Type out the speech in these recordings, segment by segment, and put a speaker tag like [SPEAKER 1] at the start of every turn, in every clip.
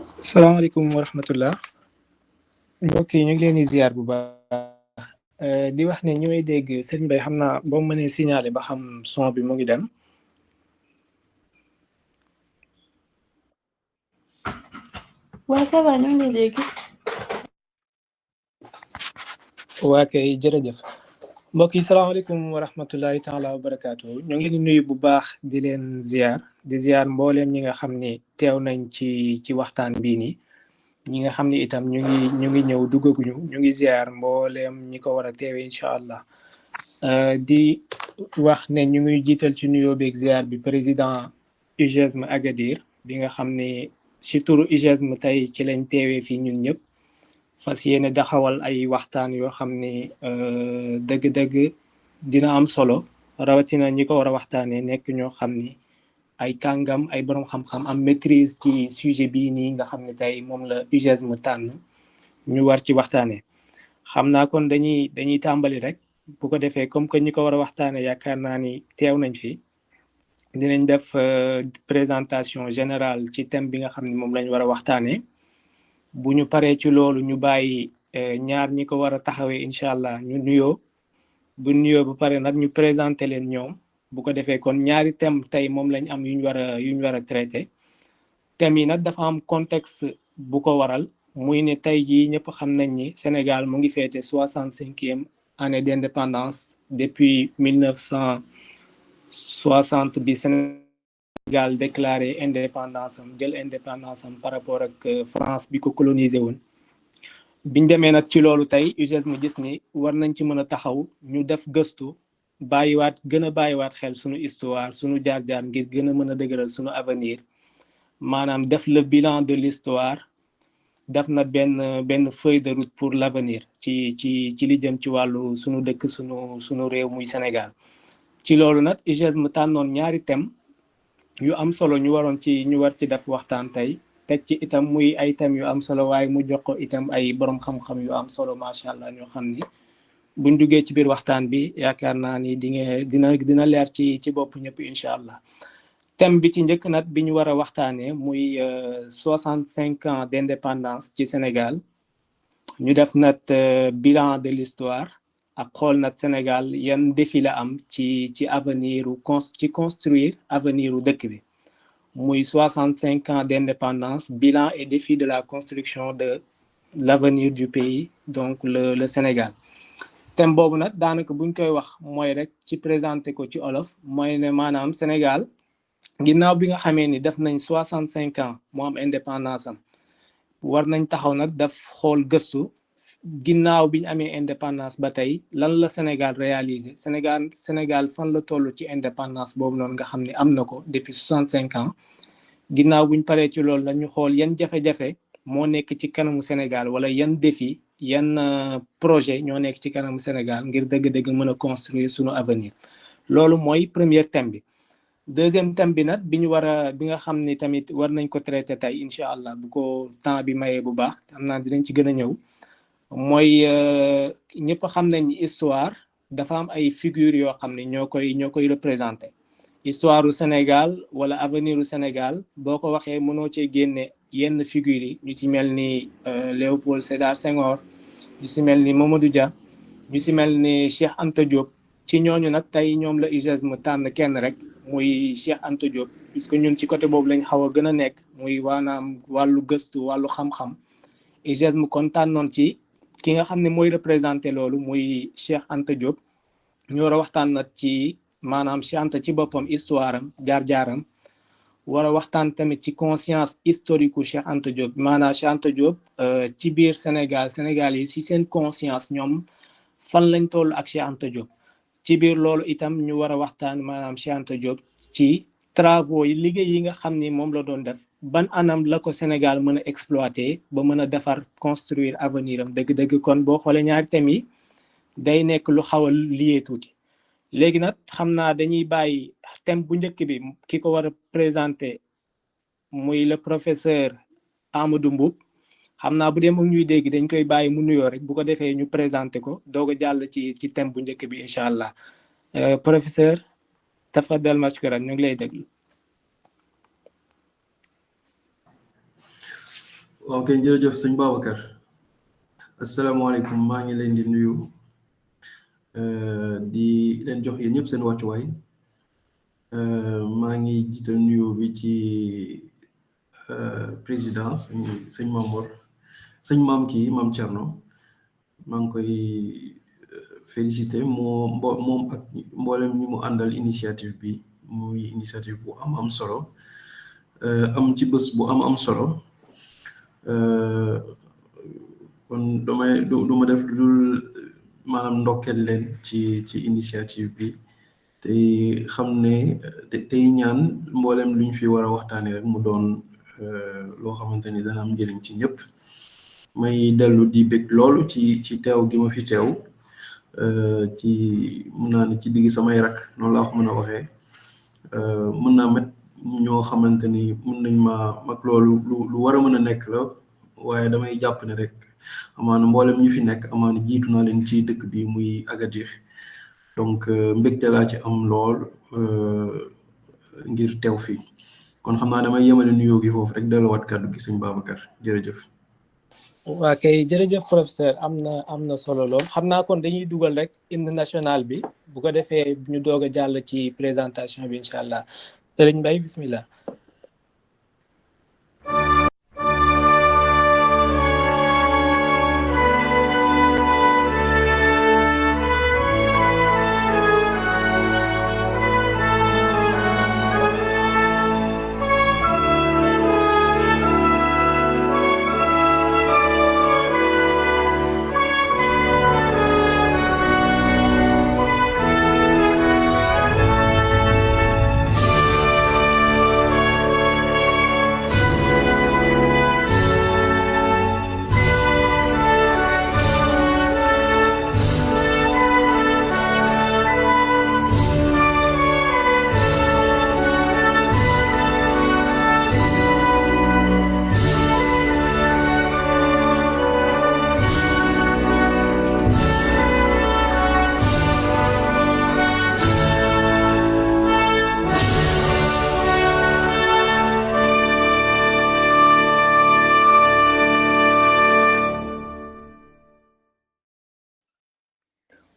[SPEAKER 1] salaamaaleykum wa rahmatullah mbokk yi ñu ngi leen di ziar bu baax di wax ne ñooy dégg sëriñ Bay xam naa boo mënee signaler ba xam son bi mu ngi dem.
[SPEAKER 2] waaw ça va ñoo ngi lay dégg.
[SPEAKER 1] waa kay jërëjëf mbokk yi salaamaaleykum wa rahmatullahi taala wa barakaatu ñoo ngi leen di nuyu bu baax di leen ziar mbooleem ñi nga xam ni teew nañ ci waxtaan bii nii. ñi nga xam ni itam ñu ngi ñëw duggaguñu ñu ngi ziar mbooleem ñi ko war a teewee incha allah di wax ne ñu ngi jiital ci nuyoo beeg ziar bi président UGESM Agadir bi nga xam ni ci turu UGESM tey ci lañ teewee fii ñun ñëpp fas yéene daxawal ay waxtaan yoo xam ni dëgg-dëgg dina am solo rawatina ñi ko war a waxtaanee nekk ñoo xam ni ay kàngam ay borom xam-xam am maîtrise ci sujet bii nii nga xam ne tey moom la UGESM tànn ñu war ci waxtaanee xam naa kon dañuy tàmbali rek bu ko defee comme que ñi ko war a waxtaanee yaakaar naa ni teew nañ fi dinañ def présentation générale ci thème bi nga xam ne moom lañ war a waxtaanee bu ñu paree ci loolu ñu bàyyi ñaar ñi ko war a taxawee incha allah ñu nuyoo bu nuyoo ba pare nag ñu présenté leen ñoom. bu ko defee kon ñaari thème tey moom lañ am yu ñu war a traité thème yi nag dafa am contexte bu ko waral muy ne tey jii ñëpp xam nañ ni Sénégal mu ngi féete 65e année d'indépendance depuis 1960 bi Sénégal déclaré indépendance am jël indépendance am par rapport ak France bi ko colonisé woon biñ demee nag ci loolu tey UGESM gis ni war nañ ci mën a taxaw ñu def gëstu gën a bàyyiwaat xel suñu histoire suñu jaar-jaar ngir gën a mën a dëgëral suñu avenir maanaam def le bilan de l'histoire def na benn feuille de route pour l'avenir ci li jëm ci wàllu suñu dëkk suñu réew muy Sénégal ci loolu nag UGESM tànnoon ñaari thème yu am solo ñu war ci def waxtaan tey teg ci itam muy ay thèmes yu am solo waaye mu jox ko itam ay borom xam-xam yu am solo macha allah ñoo xam ni buñ duggee ci biir waxtaan bi yaakaar naa ni dina leer ci bopp ñëpp incha allah thème bi ci njëkk nag bi ñu war a waxtaanee muy 65 ans d'indépendance ci Sénégal ñu def nag bilan de l'histoire ak xool nag Sénégal yan défi la am ci avenir ci construire avenir u dëkk bi muy 65 ans d'indépendance bilan et défi de la construction de l'avenir du pays donc le Sénégal. thème boobu nag daanaka buñ koy wax mooy rek ci présenté ko ci olof mooy ne maanaam Sénégal ginnaaw bi nga xamee ni def nañ 65 ans moo am indépendance am war nañ taxaw nag daf xool gëstu ginnaaw bi ñu amee indépendance ba tey lan la Sénégal réalisé Sénégal fan la toll ci indépendance boobu noonu nga xam ne am na ko depuis 65 ans ginnaaw buñ paree ci loolu nag ñu xool yan jafe-jafe moo nekk ci kanamu Sénégal wala yan défi yan projet ñoo nekk ci kanamu Sénégal ngir dëgg-dëgg mën a construire suñu avenir loolu mooy premier thème bi. deuxième thème bi nag bi nga xam ni tamit war nañ ko traité tey incha allah bu ko temps bi mayee bu baax am naa dinañ ci gën a ñëw mooy ñëpp xam nañ ni histoire dafa am ay figures yoo xam ne ñoo koy représenté histoire du Sénégal wala avenir du Sénégal boo ko waxee mënoo cee génne yenn figures yi ñu ci mel ni Léopold Sédar Senghor ñu ci mel ni Mamadou Dia ñu ci mel ni Cheikh Anta Diop ci ñooñu nag tey ñoom la UGESM tànn kenn rek muy Cheikh Anta Diop puisque ñun ci côté boobu lañ xaw a gën a nekk muy waanaam wàllu gëstu wàllu xam-xam UGESM kon tànnoon ci ki nga xam ne mooy représenté loolu muy Cheikh Anta Diop ñu war a waxtaan nag ci maanaam Cheikh Anta ci boppam histoire am jaar-jaaram war a waxtaan tamit ci conscience historique u Cheikh Anta Diop maanaam Cheikh Anta Diop ci biir Sénégal yi si seen conscience ñoom fan lañ toll ak Cheikh Anta Diop ci biir loolu itam ñu war a waxtaan maanaam Cheikh Anta Diop ci travaux yi liggéey yi nga xam ni moom la doon def ban anam la ko Sénégal mën a exploiter ba mën a defar construire avenir am dëgg-dëgg kon boo xoolee ñaari thèmes yi day nekk lu xaw a lié tuuti léegi nag xam naa dañuy bàyyi thème bu njëkk bi ki ko war a présenter muy le professeur Amadou Mboup xam naa bu dee moom ñuy dégg dañ koy bàyyi mu nuyoo rek bu ko defee ñu présenté ko doog a jàll ci thème bu njëkk bi incha allah professeur tafadal mashkuran ñu ngi lay déglu.
[SPEAKER 3] waaw kay jërëjëf sëñ Babacar asalaamaaleykum maa ngi leen di nuyu di leen jox yéen ñëpp seen wàccuwaay maa ngi jiital nuyu bi ci présidence sëñ Mamour sëñ maam Thierno maa ngi koy félicité moom ak mboolem ñi mu àndal initiative bi muy initiative bu am solo am ci bés bu am solo kon du ma def dul maanaam ndokkeel leen ci initiative bi tey xam ne tey ñaan mboolem luñ fi war a waxtaanee rek mu doon loo xamante ni dana am njëriñ ci ñëpp may dellu di bég loolu ci teew gi ma fi teew ci mën naa ne ci digg samay rak noonu laa ko mën a waxee mën naa met ñoo xamante ni mën nañ ma mag loolu lu war a mën a nekk la waaye damay jàpp ne rek amaana mboolem ñu fi nekk amaana jiitu naa leen ci dëkk bi muy Agadir donc mbégte laa ci am lool ngir teew fii kon xam naa damay yemale nuyoo gi foofu rek delluwaat kàddu gi sëñ Babacar jërëjëf.
[SPEAKER 1] waa kay jërëjëf professeur am na solo lool xam naa kon dañuy dugal rek hymne national bi bu ko defee ñu doog a jàll ci présentation bi incha allah Sëriñ Mbaye bismillah.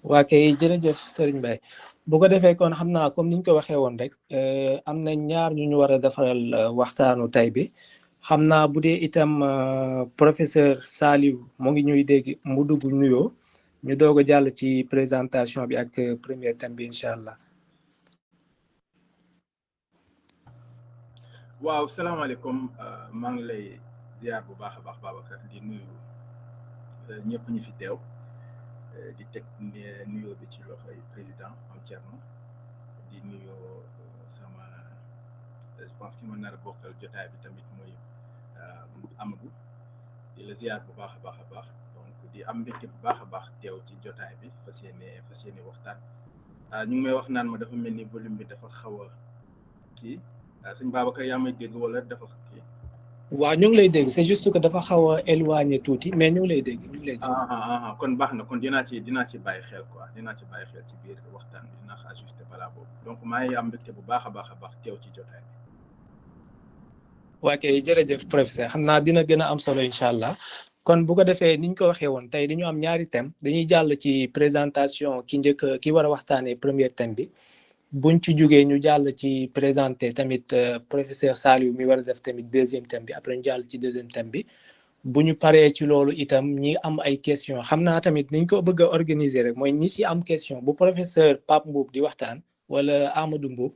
[SPEAKER 1] waa kay jërëjëf Serigne Mbaye bu ko defee kon xam naa comme niñ ko waxee woon rek am na ñaar ñu war a defaral waxtaanu tey bi xam naa bu dee itam professeur Saliou mu ngi ñuy dégg mu dugg nuyoo ñu doog a jàll ci présentation bi ak premier thème bi incha allah.
[SPEAKER 4] waaw salaamaaleykum maa ngi lay ziar bu baax a baax Babacar di nuyu ñëpp ñi fi teew. di teg nuyoo bi ci loxoy président am Thierno di nuyoo sama je pense que mën naa bokkal jotaay bi tamit mooy Amadou di la ziar bu baax a baax donc di am mbégte bu baax a baax teew ci jotaay bi fas yéene waxtaan ñu ngi may wax naan ma dafa mel ni volume bi dafa xaw a kii sëñ Babacar yaa may dégg wala dafa kii.
[SPEAKER 1] waaw ñu ngi lay dégg c'est juste que dafa xaw a éloigné tuuti mais ñu ngi lay dégg
[SPEAKER 4] kon baax na kon dinaa ci bàyyi xel quoi dinaa ci bàyyi xel ci biir waxtaan bi dinaa ajusté balaa boobu donc maa ngi am mbégte bu baax a baax teew ci jotaay bi.
[SPEAKER 1] waa kay jërëjëf professeur xam naa dina gën a am solo incha allah kon bu ko defee niñ ko waxee woon tey dañu am ñaari thème dañuy jàll ci présentation ki war a waxtaanee premier thème bi. buñ ci jógee ñu jàll ci présenter tamit professeur Saliou mi war a def tamit deuxième thème bi après ñu jàll ci deuxième thème bi bu ñu paree ci loolu itam ñi am ay question xam naa tamit niñ ko bëgg a organiser rek mooy ñi ci am question bu professeur Pape Mboup di waxtaan wala Amadou Mboup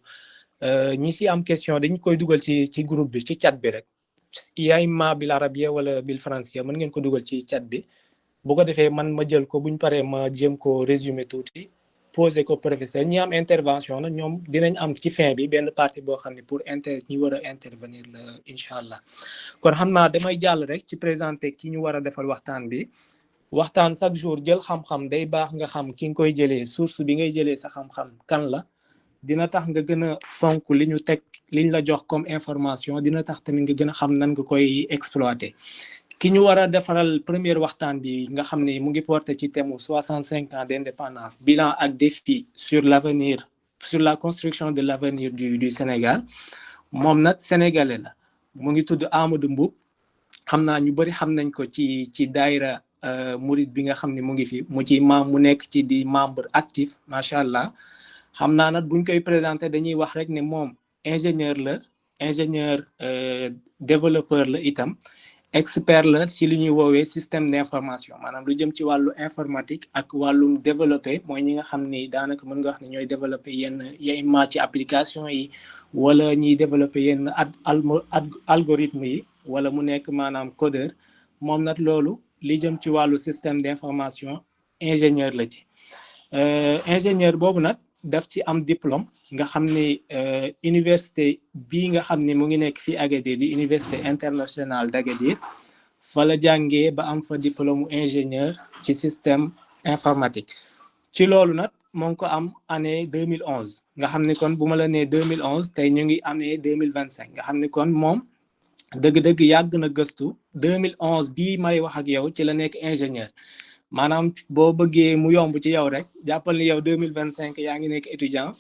[SPEAKER 1] ñi ci am question dañ koy dugal ci groupe bi ci chat bi rek yaa imma bil arabia wala bil français mën ngeen ko dugal ci chat bi bu ko defee man ma jël ko buñ paree ma jéem ko résumer tuuti posé ko professeur ñi am intervention na ñoom dinañ am ci fin bi benn partie boo xam ne pour ñi war a intervenir la incha allah kon xam naa damay jàll rek ci présenter ki ñu war a defal waxtaan bi waxtaan chaque jour jël xam-xam day baax nga xam ki nga koy jëlee source bi ngay jëlee sa xam-xam kan la dina tax nga gën a fonk li ñu teg liñ la jox comme information dina tax tamit nga gën a xam nan nga koy exploiter ki ñu war a defaral première waxtaan bi nga xam ne mu ngi porté ci thème 65 ans d'indépendance bilan ak défi sur l'avenir sur la construction de l'avenir du Sénégal moom nag sénégalais la mu ngi tudd Amadou Mboup xam naa ñu bëri xam nañ ko ci daayira murid bi nga xam ne mu ngi fi mu nekk ci di membre actif macha allah. xam naa nag buñ koy présenté dañuy wax rek ne moom ingénieur développeur la itam expert la ci li ñuy woowee système d'information maanaam lu jëm ci wàllu informatique ak wàllum développé mooy ñi nga xam ni daanaka mën nga wax ne ñooy développé yenn ci application yi wala ñuy développé yenn algorithme yi wala mu nekk maanaam codeur moom nag loolu li jëm ci wàllu système d'information ingénieur la ci ingénieur boobu nag daf ci am diplôme nga xam ni université bii nga xam ni mu ngi nekk fii Agadir di université internationale d'Agadir fa la jàngee ba am fa diplôme ingénieur ci système informatique ci loolu nag moo ngi ko am année 2011 nga xam ni kon bu ma la nee 2011 tey ñu ngi année 2025 nga xam ni kon moom dëgg-dëgg yàgg na gëstu 2011 bii may wax ak yow ci la nekk ingénieur maanaam boo bëggee mu yomb ci yow rek jàppal ni yow 2025 yaa ngi nekk étudiant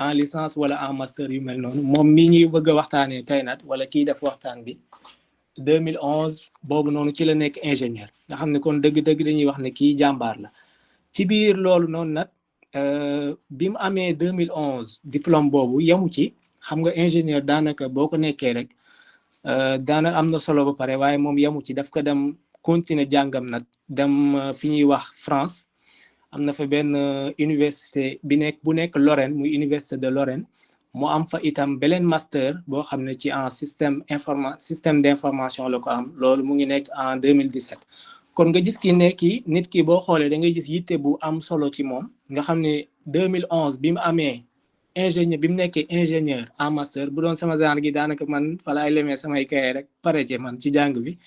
[SPEAKER 1] en licence wala en master yu mel noonu moom mii ñuy bëgg a waxtaanee tey nag wala kii def waxtaan bi 2011 boobu noonu ci la nekk ingénieur nga xam ne kon dëgg-dëgg dañuy wax ne kii jàmbaar la ci biir loolu noonu nag bi mu amee 2011 diplôme boobu yemu ci xam nga ingénieur daanaka boo ko nekkee rek daanaka am na solo ba pare waaye moom yemu ci daf ko dem continuer jàngam nag dem fi ñuy wax France am na fa benn université bu nekk Lorraine muy université de Lorraine mu am fa itam beneen master boo xam ne ci en système d'information la ko am loolu mu ngi nekk en 2017 kon nga gis nit ki boo xoolee da ngay gis yitte bu am solo ci moom nga xam ne 2011 bi mu amee bi mu nekkee ingénieur en master bu doon sama genre gi daanaka man fa laay lemee samay kaye rek pare ci man ci jàng bi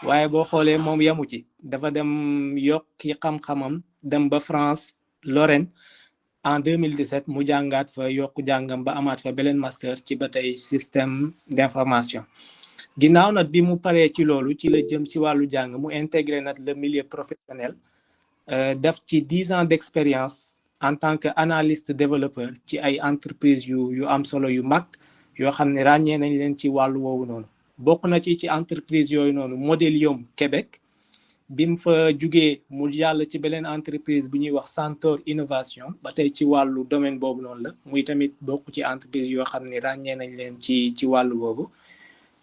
[SPEAKER 1] waaye boo xoolee moom yamu ci dafa dem yokki xam-xamam dem ba France Lorraine en 2017 mu jàngaat fa yokku jàngam ba amaat fa beneen master ci ba tey système d'information ginnaaw nag bi mu paree ci loolu ci la jëm ci wàllu jàng mu intégré nag le milieu professionnel def ci 10 ans d'expérience en tant que analyste développeur ci ay entreprises yu am solo yu mag yoo xam ne ràññee nañ leen ci wàllu woowu noonu bokk na ci entreprise yooyu noonu Modelium Québec bi mu fa jugee mu yàlla ci beneen entreprise bu ñuy wax Centaure Innovation ba tey ci wàllu domaine boobu noonu la muy tamit bokk ci entreprise yoo xam ne ràññee nañ leen ci wàllu boobu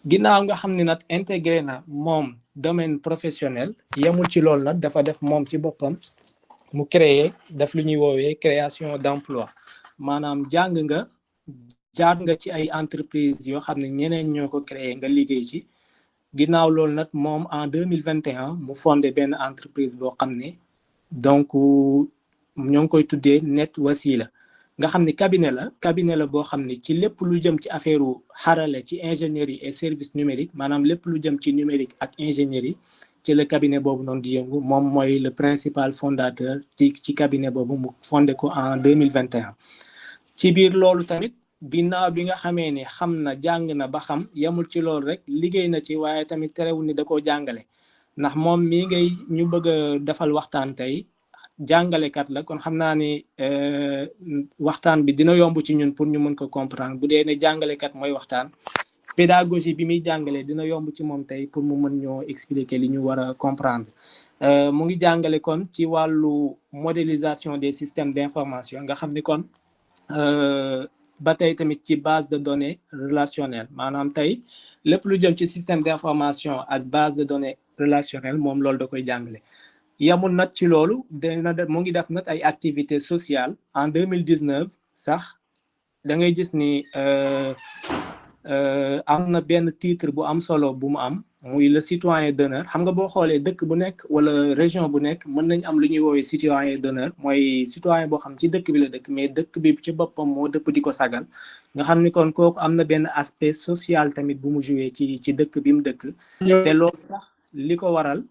[SPEAKER 1] ginnaaw nga xam ne nag intégré na moom domaine professionnel yemul ci loolu nag dafa def moom ci boppam mu def lu ñuy woowee création d'emploi maanaam jaar nga ci ay entreprise yoo xam ne ñeneen ñoo ko créé nga liggéey ci ginnaaw loolu nag moom en 2021 mu fondé benn entreprise boo xam ne donc ñoo ngi koy tuddee Net Wasila nga xam ne cabinet la boo xam ne ci lépp lu jëm ci affaire xarale ci ingénierie et services numériques maanaam lépp lu jëm ci numérique ak ingénierie ci le cabinet boobu noonu di yëngu moom mooy le principal fondateur ci cabinet boobu mu fondé ko en 2021 ci biir loolu tamit ginnaaw bi nga xamee ne xam na jàng na ba xam yemul ci loolu rek liggéey na ci waaye tamit terewul ni da koo jàngale ndax moom mii ngay ñu bëgg a defal waxtaan tey jàngalekat la kon xam naa ni waxtaan bi dina yomb ci ñun pour ñu mën ko comprendre bu dee ne jàngalekat mooy waxtaan pédagogie bi muy jàngale dina yomb ci moom tey pour mu mën ñoo expliquer li ñu war a comprendre mu ngi jàngale kon ci wàllu modélisation des systèmes d'information nga xam ni kon ba tey tamit ci base de données relationnelles maanaam tey lépp lu jëm ci système d'information ak base de données relationnelles moom loolu da koy jàngale yamul nag ci loolu mu ngi def nag ay activités sociales en 2019 sax da ngay gis ni am na benn titre bu am solo bu mu am muy le citoyen d'honneur xam nga boo xoolee dëkk bu nekk wala région bu nekk mën nañ am lu ñuy woowee citoyen d'honneur mooy citoyen boo xam ci dëkk bi la dëkk mais dëkk bi ci boppam moo dëpp di ko sagal nga xam ni kon kooku am na benn aspect social tamit bu mu joué ci dëkk bi mu dëkk te loolu sax li ko waral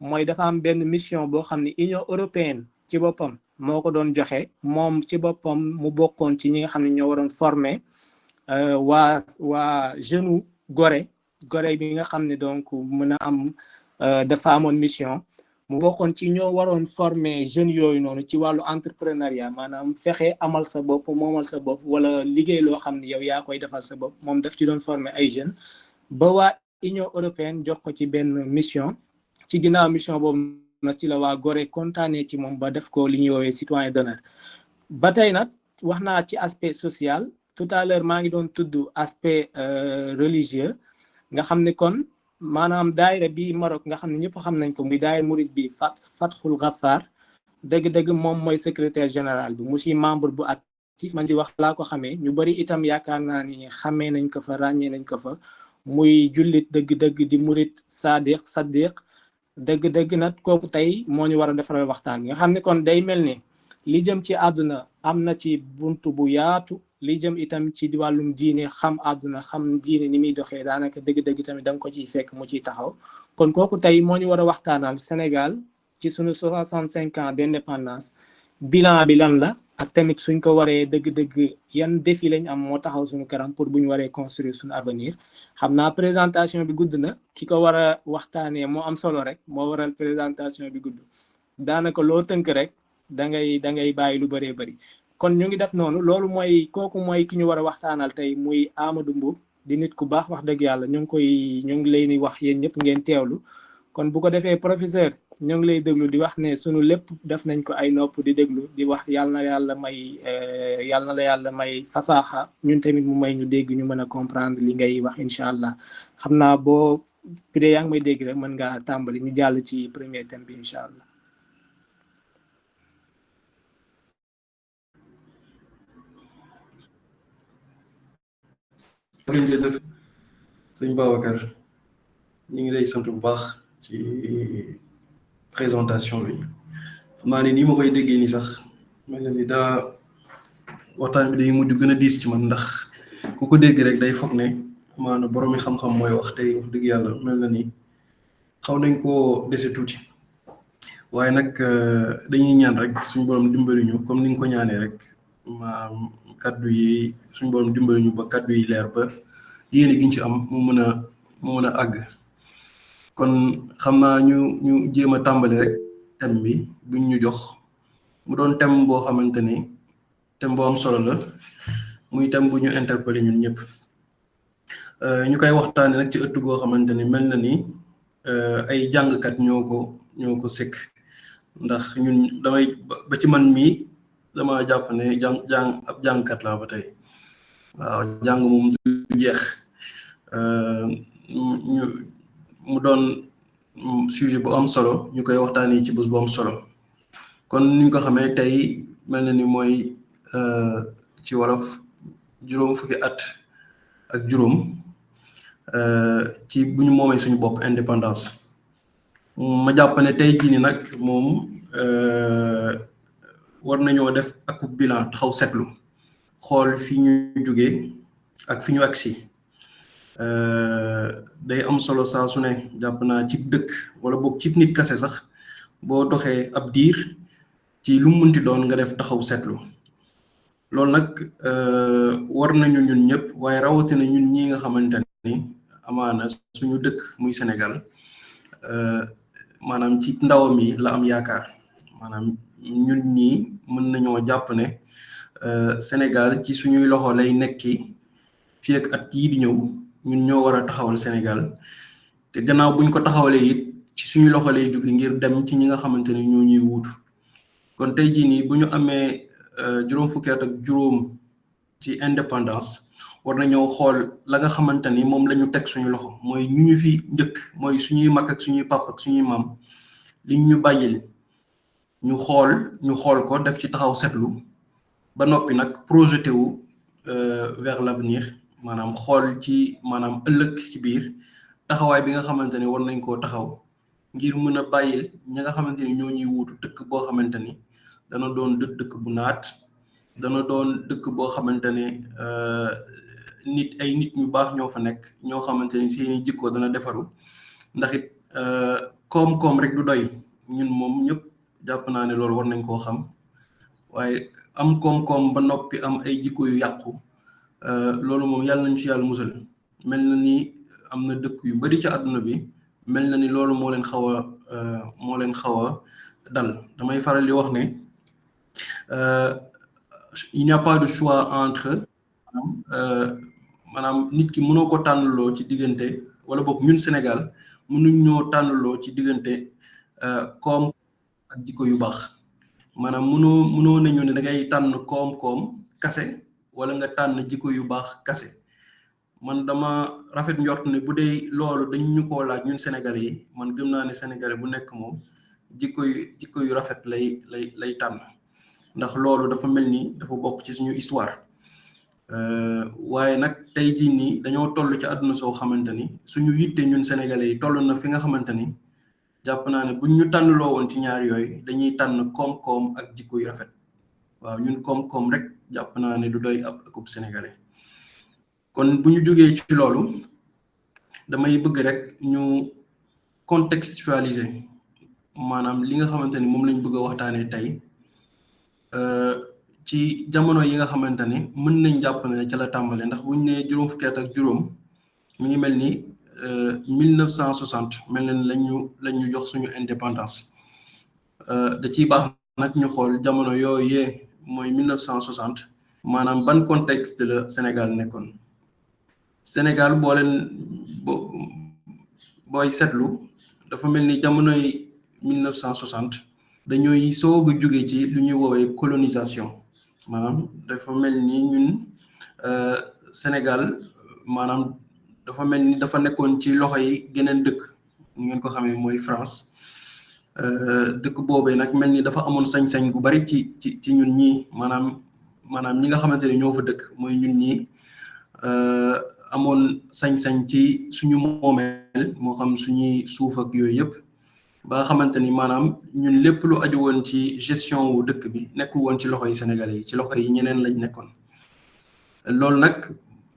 [SPEAKER 1] mooy dafa am benn mission boo xam ne Union européenne ci boppam moo ko doon joxe moom ci boppam mu bokkoon ci ñi nga xam ne ñoo waroon former waa jeune Gorée bi nga xam ne donc mën a am dafa amoon mission mu bokkoon ci ñoo waroon former jeunes yooyu noonu ci wàllu entrepreneuriat maanaam fexe amal sa bopp moomal sa bopp wala liggéey loo xam ne yow yaa koy defal sa bopp moom daf ci doon former ay jeunes ba waa Union européenne jox ko ci benn mission ci ginnaaw mission boobu nag ci la waa Gorée kontaanee ci moom ba def ko li ñuy woowee citoyen d'honneur ba tey nag wax naa ci aspect social tout à l'heure maa ngi doon tudd aspect religieux nga xam ne kon maanaam daayira bi Maroc nga xam ne ñëpp xam nañ ko muy daayira murid bi Fathul Ghaffar dëgg-dëgg moom mooy secrétaire général bi mu ci membre bu actif man di wax laa ko xamee ñu bari itam yaakaar naa ni xamee nañ ko fa ràññee nañ ko fa muy jullit dëgg-dëgg di murid sadiq dëgg-dëgg nag kooku tey moo ñu war a defaral waxtaan nga xam ne kon day mel ni li jëm ci àdduna am na ci buntu bu yaatu li jëm itam ci wàllum diine xam àdduna xam diine ni muy doxee daanaka dëgg-dëgg tamit da nga ko ciy fekk mu ciy taxaw kon kooku tey moo ñu war a waxtaanal Sénégal ci sunu 65 ans d'indépendance bilan bi lan la ak tamit suñ ko waree dëgg-dëgg yan défi lañ am moo taxaw suñu kanam pour bu ñu waree construire suñu avenir xam naa présentation bi gudd na ki ko war a waxtaanee moo am solo rek moo waral présentation bi gudd daanaka loo tënk rek da ngay bàyyi lu bëree bëri kon ñu ngi def noonu loolu mooy kooku mooy ki ñu war a waxtaanal tey muy Amadou Mboup di nit ku baax wax dëgg yàlla ñu ngi leen di wax yéen ñëpp ngeen teewlu kon bu ko defee professeur ñu ngi lay déglu di wax ne sunu lépp def nañ ko ay nopp di déglu di wax yàlla na la yàlla may fasaaxa ñun tamit mu may ñu dégg ñu mën a comprendre li ngay wax incha allah xam naa boo bu dee yaa ngi may dégg rek mën ngaa tàmbali ñu jàll ci premier thème bi incha allah.
[SPEAKER 3] jërëjëf sëñ Babacar ñu ngi lay sant bu baax ci présentation bi xam naa ne nii ma koy déggee nii sax mel na ni daa waxtaan bi day mujj gën a diis ci man ndax ku ko dégg rek day foog ne maanaam boroomi xam-xam mooy wax tey wax dëgg yàlla mel na ni xaw nañ koo dese tuuti waaye nag dañuy ñaan rek suñu borom dimbali ñu comme ni nga ko ñaanee rek maanaam kaddu yi suñu borom dimbali ñu ba kaddu yi leer ba yéene gi ñu ci am mu mën a àgg kon xam naa ñu jéem a tàmbali rek thème bi buñ ñu jox mu doon thème boo xamante ni thème boo am solo la muy thème bu ñu interpellé ñun ñëpp ñu koy waxtaane nag ci ëtt goo xamante ni mel na ni ay jàngkat ñoo ko sëkk ndax ñun damay ba ci man mii dama jàpp ne ab jàngkat laa ba tey waaw jàng moom du jeex mu doon sujet bu am solo ñu koy waxtaanee ci bés bu am solo kon ni ñu ko xamee tey mel na ni mooy ci wolof juróom fukki at ak juróom ci bu ñu moomee suñu bopp indépendance ma jàpp ne tey jii ni nag moom war nañoo def akub bilan taxaw seetlu xool fi ñu jógee ak fi ñu agsi day am solo saa su ne jàpp naa cib dëkk wala boog cib nit kase sax boo doxee ab diir ci lu munti doon nga def taxaw seetlu loolu nag war nañu ñun ñëpp waaye rawatina ñun ñi nga xamante ni amaana suñu dëkk muy Sénégal maanaam ci ndawam yi la am yaakaar maanaam ñun ñii mën nañoo jàpp ne Sénégal ci suñuy loxo lay nekki fii ak at yii di ñëw ñun ñoo war a taxawal Sénégal te gannaaw buñ ko taxawalee it ci suñu loxo lay jóge ngir dem ci ñi nga xamante ne ñoo ñuy wuutu kon tey jii nii bu ñu amee juróom fukki at ak juróom ci indépendance war nañoo xool la nga xamante ni moom la ñu teg suñu loxo mooy ñu fi njëkk mooy suñuy mag ak suñuy pap ak suñuy maam li ñu bàyyil ñu xool ko def ci taxaw seetlu ba noppi nag projeté wu vers l'avenir maanaam xool ci maanaam ëllëg ci biir taxawaay bi nga xamante ni war nañ koo taxaw ngir mën a bàyyil ñi nga xamante ni ñoo ñuy wuutu dëkk boo xamante ni dana doon dëkk bu naat dana doon dëkk boo xamante ne ay nit ñu baax ñoo fa nekk ñoo xamante ni seeni jikko dana defaru ndax it koom-koom rek du doy ñun moom ñëpp jàpp naa ne loolu war nañ koo xam waaye am koom-koom ba noppi am ay jikko yu yàqu loolu moom yàlla nañ ci yàlla musal mel na ni am na dëkk yu bari ci àdduna bi mel na ni loolu moo leen xaw a dal damay faral di wax ne il n'y a pas de choix entre maanaam nit ki mënoo ko tànnaloo ci diggante wala boog ñun Sénégal mënuñ ñoo tànnaloo ci diggante koom ak jikko yu baax maanaam mënoo nañu ne da ngay tànn koom-koom kase wala nga tànn jikko yu baax kase man dama rafet njort ne bu dee loolu dañ ñu koo laaj ñun Sénégalais yi man gëm naa ne Sénégalais bu nekk moom jikko yu rafet lay tànn ndax loolu dafa mel ni dafa bokk ci suñu histoire waaye nag tey jii nii dañoo toll ci àdduna soo xamante ni suñu yitte ñun Sénégalais yi toll na fi nga xamante ni jàpp naa ne buñ ñu tànnloo woon ci ñaar yooyu dañuy tànn koom-koom ak jikko yu rafet waaw ñun koom-koom rek jàpp naa ne du doy ab akub Sénégalais kon bu ñu jógee ci loolu damay bëgg rek ñu contextualiser maanaam li nga xamante ni moom lañ bëgg a waxtaanee tey ci jamono yi nga xamante ni mën nañ jàpp ne ca la tàmbale ndax buñ ne juróom fukki at ak juróom mi ngi mel ni 1960 mel na lañ ñu jox suñu indépendance da ciy baax nag ñu xool jamono yooyee mooy 1960 maanaam ban contexte la Sénégal nekkoon Sénégal booy seetlu dafa mel ni jamonoy 1960 dañooy soog a jóge ci lu ñuy woowee colonisation maanaam dafa mel ni ñun Sénégal maanaam dafa mel ni dafa nekkoon ci loxo yi geneen dëkk ni ngeen ko xamee mooy France dëkk boobee nag mel ni dafa amoon sañ-sañ gu bari ci ñun ñii maanaam ñi nga xamante ne ñoo fa dëkk mooy ñun ñii amoon sañ-sañ ci suñu moomeel moo xam suñuy suuf ak yooyu yëpp ba nga xamante ni maanaam ñun lépp lu aju woon ci gestion wu dëkk bi nekkul woon ci loxo yi Sénégalais yi ci loxo yi ñeneen lañ nekkoon loolu nag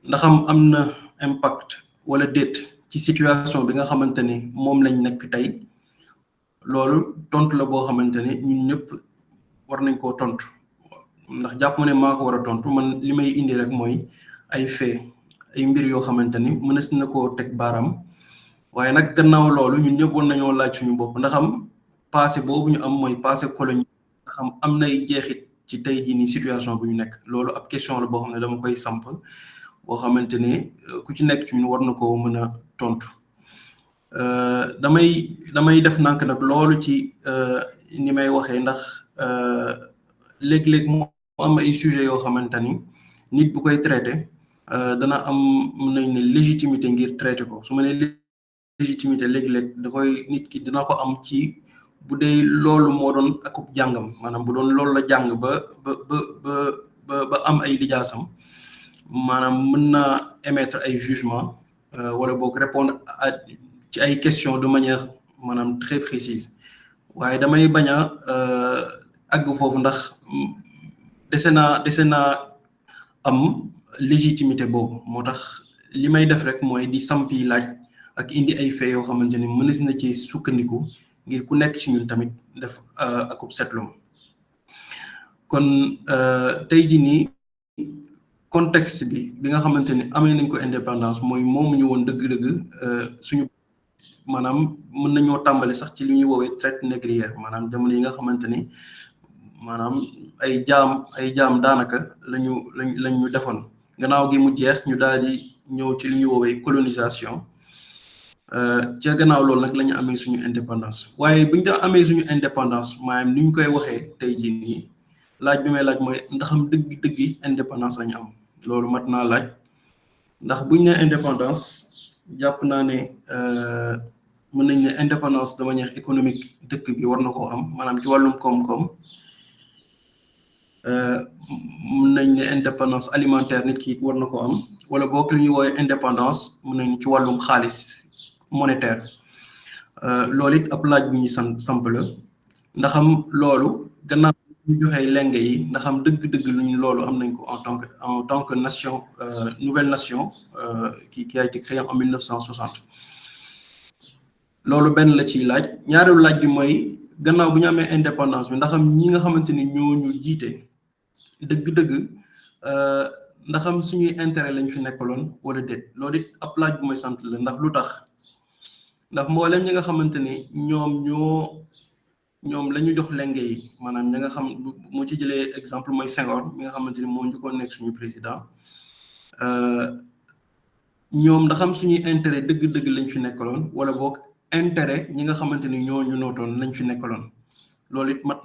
[SPEAKER 3] ndaxam am na impact wala déet ci situation bi nga xamante ni moom lañ nekk tey loolu tontu la boo xamante ni ñun ñëpp war nañ koo tontu ndax jàpp ma ne maa ko war a tontu man li may indi rek mooy ay fait ay mbir yoo xamante ni mënees na koo teg baaraam waaye nag gannaaw loolu ñun ñëpp war nañoo laaj suñu bopp ndaxam passé boobu ñu am mooy passé colonie ndaxam am nay jeexit ci tey jii nii situation bu ñu nekk loolu ab question la boo xam ne dama koy samp boo xamante ni ku ci nekk ci ñun war na koo mën a tontu damay def nànk nag loolu ci ni may waxee ndax léeg-léeg moo am ay sujets yoo xamante ni nit bu koy traité dana am mën nañ ne légitimité ngir traité ko su ma nee légitimité léeg-léeg da koy nit ki dina ko am ci bu dee loolu moo doon akub jàngam maanaam bu doon loolu la jàng ba am ay lijaasam maanaam mën naa émettre ay jugement wala boog répondre ci ay questions de manière maanaam très précise waaye damay bañ a àgg foofu ndax dese naa am légitimité boobu moo tax li may def rek mooy di sampi laaj ak indi ay faits yoo xamante ni mënees na ci sukkandiku ngir ku nekk ci ñun tamit def akub setlum kon tey jii nii contexte bi nga xamante ni amee nañ ko indépendance mooy moomu ñu woon dëgg-dëgg suñu maanaam mën nañoo tàmbali sax ci li ñuy woowee traite négrière maanaam jamono yi nga xamante ni maanaam ay jaam daanaka lañu defoon gannaaw gi mu jeex ñu daal di ñëw ci li ñuy woowee colonisation ca gannaaw loolu nag la ñu amee suñu indépendance waaye bu ñu da amee suñu indépendance maanaam ni ñu koy waxee tey jii nii laaj bi may laaj mooy ndaxam dëgg indépendance lañu am loolu mat naa laaj ndax buñ ne indépendance jàpp naa ne mën nañ ne indépendance de manière économique dëkk bi war na koo am maanaam ci wàllum koom-koom mën nañ ne indépendance alimentaire nit ki war na ko am wala boog li ñuy woowee indépendance mën nañ ci wàllum xaalis monétaire loolu it ab laaj bu ñuy samp la ndaxam loolu gannaaw ñu joxee lenge yi ndaxam dëgg-dëgg luñ loolu am nañ ko en tant que nation nouvelle nation qui a été créée en 1960 loolu benn la ciy laaj ñaareelu laaj bi mooy gannaaw bu ñu amee indépendance bi ndaxam ñi nga xamante ni ñoo ñu jiite dëgg-dëgg ndaxam suñuy intérêt lañ fi nekkaloon wala déet loolu it ab laaj bu may sant la ndax lu tax ndax mboolem ñi nga xamante ni ñoom la ñu jox lenge yi maanaam ñi nga xam moo ci jëlee exemple mooy Senghor mi nga xamante ni moo njëkkoon nekk suñu président ñoom ndax am suñuy intérêt dëgg-dëgg lañ fi nekkaloon wala boog intérêt ñi nga xamante ni ñoo ñu nootoon lañ fi nekkaloon loolu it mat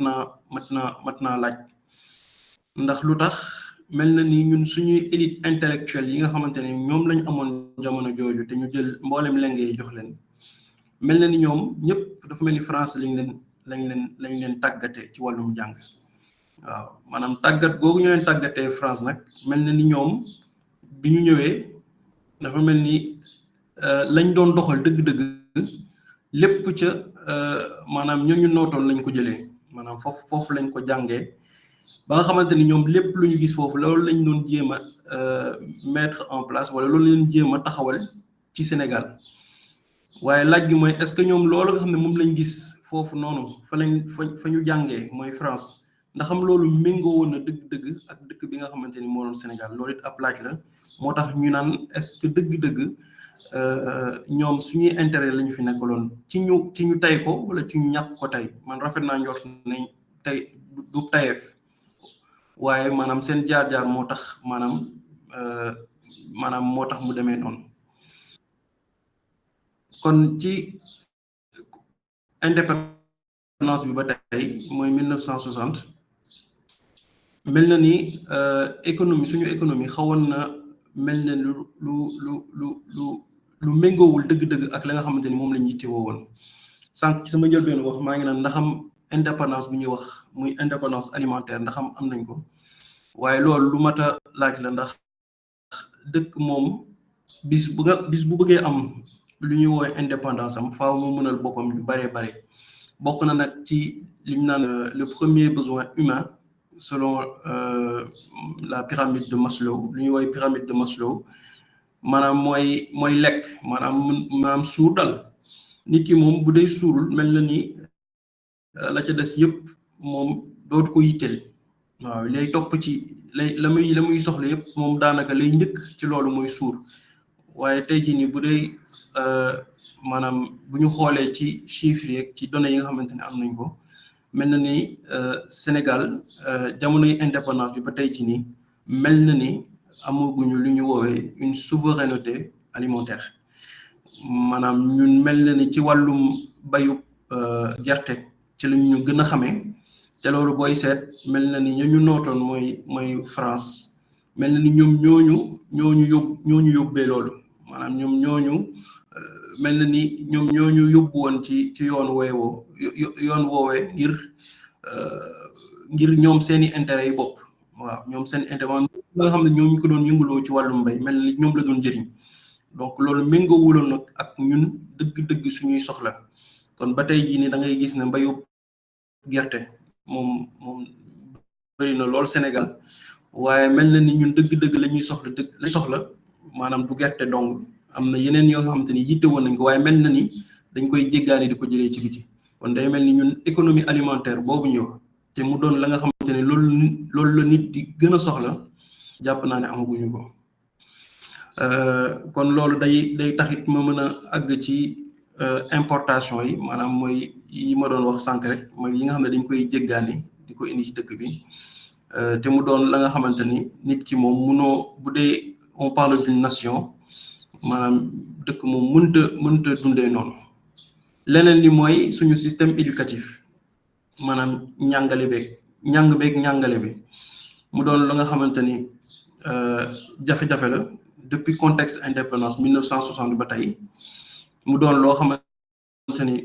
[SPEAKER 3] naa laaj ndax lu tax mel na ni ñun suñuy élite intellectuelle yi nga xamante ni ñoom lañ amoon jamono jooju te ñu jël mboolem lenge yi jox leen mel na ni ñoom ñëpp dafa mel ni France lañ leen tàggate ci wàllum jàng waaw maanaam tàggat googu ñu leen tàggatee France nag mel na ni ñoom bi ñu ñëwee dafa mel ni lañ doon doxal dëgg-dëgg lépp ca maanaam ñooñu nootoon lañ ko jëlee maanaam foofu lañ ko jàngee ba nga xamante ni ñoom lépp lu ñu gis foofu loolu lañ doon jéem a mettre en place wala loolu leen jéem a taxawal ci Sénégal waaye laaj gi mooy est-ce que ñoom loolu nga xam ne moom lañ gis foofu noonu fa ñu jàngee mooy France ndax am loolu méngoo woon na dëgg-dëgg ak dëkk bi nga xamante ni moo doon Sénégal loolu it ab laaj la moo tax ñu naan est-ce que dëgg-dëgg ñoom suñuy intérêt lañu fi nekkaloon ci ñu tey ko wala ci ñu ñàkk ko tey man rafet naa njort nañ tey du tayeef waaye maanaam seen jaar-jaar moo tax maanaam moo tax mu demee noonu kon ci indépendance bi ba tey mooy 1960 mel na ni suñu économie xawoon na mel ne lu méngoowul dëgg-dëgg ak la nga xamante ni moom la ñu yittewoo woon sànq ci sama njëlbeen wax maa ngi naan ndaxam indépendance bi ñuy wax muy indépendance alimentaire ndaxam am nañ ko waaye loolu lu mat a laaj la ndax dëkk moom bis bu bëggee am lu ñuy woowee indépendance am faaw mu mënal boppam yu bare bokk na nag ci li ñu naan le premier besoin humain selon la pyramide de Maslow lu ñuy woowee pyramide de Maslow maanaam mooy lekk maanaam suur dal nit ki moom bu dee suurul mel na ni la ca des yëpp moom dootu ko yitteel waaw lay topp ci la muy soxla yëpp moom daanaka lay njëkk ci loolu mooy suur waaye tey jii nii bu dee maanaam bu ñu xoolee ci chiffres yeeg ci données yi nga xamante ne am nañ ko mel na ni Sénégal jamonoy indépendance bi ba tey jii nii mel na ni amaguñu lu ñu woowee une souveraineté alimentaire maanaam ñun mel na ni ci wàllum bayu gerte ci la ñu gën a xamee te loolu booy seet mel na ni ñu nootoon mooy France mel na ni ñoom ñooñu yóbbee loolu maanaam ñoom ñooñu mel na ni ñoom ñooñu yóbbu woon ci yoon woowee ngir ñoom seeni intérêt yi bopp waaw ñoom seen intérêt nga xam ne ñooñu ko doon yëngaloo ci wàllum mbay mel na ni ñoom la doon jëriñ donc loolu méngoowuloon nag ak ñun dëgg-dëgg suñuy soxla kon ba tey jii ni da ngay gis ne mbayu gerte moom bëri na lool Sénégal waaye mel na ni ñun dëgg-dëgg la ñuy soxla maanaam du gerte dong am na yeneen yoo xamante ni yitte woon nañ ko waaye mel na ni dañ koy jéggaani di ko jëlee ci biti kon day mel ni ñun économie alimentaire boobu ñëw te mu doon la nga xamante ne loolu la nit di gën a soxla jàpp naa ne amaguñu ko kon loolu day taxit ma mën a àgg ci importation yi maanaam mooy yi ma doon wax sànq rek mooy yi nga xam ne dañ koy jéggaani di ko indi ci dëkk bi te mu doon la nga xamante ni nit ki moom munoo bu dee on parle d'une nation maanaam dëkk moom mënta dundee noonu leneen li mooy suñu système éducatif maanaam njàng bi mu doon la nga xamante ni jafe-jafe la depuis contexte indépendance 1960 ba tey mu doon loo xamante ni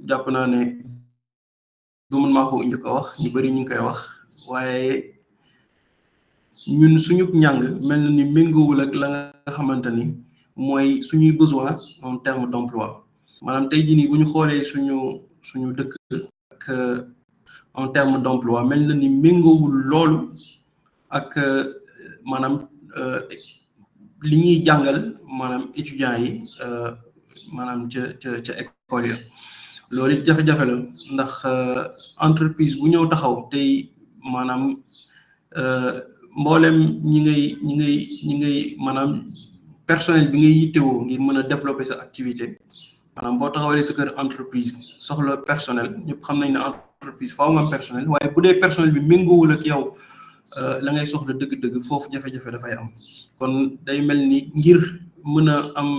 [SPEAKER 3] jàpp naa ne du mën maa ko njëkk a wax ñu bari ñu ngi koy wax waaye ñun suñu njàng mel na ni méngoowul ak la nga xamante ni mooy suñuy besoin en terme d'emploi maanaam tey jii nii bu ñu xoolee suñu dëkk ak en terme d'emploi mel na ni méngoowul loolu ak maanaam li ñuy jàngal maanaam étudiants yi maanaam ca école ya loolu it jafe-jafe la ndax entreprise bu ñëw taxaw tey maanaam mboolem ñi ngay maanaam personnel bi ngay yittewoo ngir mën a développer sa activité maanaam boo taxawalee sa kër entreprise soxla personnel ñëpp xam nañ ne entreprise faaw nga am personnel waaye bu dee personnel bi méngoowul ak yow la ngay soxla dëgg-dëgg foofu jafe-jafe dafay am kon day mel ni ngir mën a am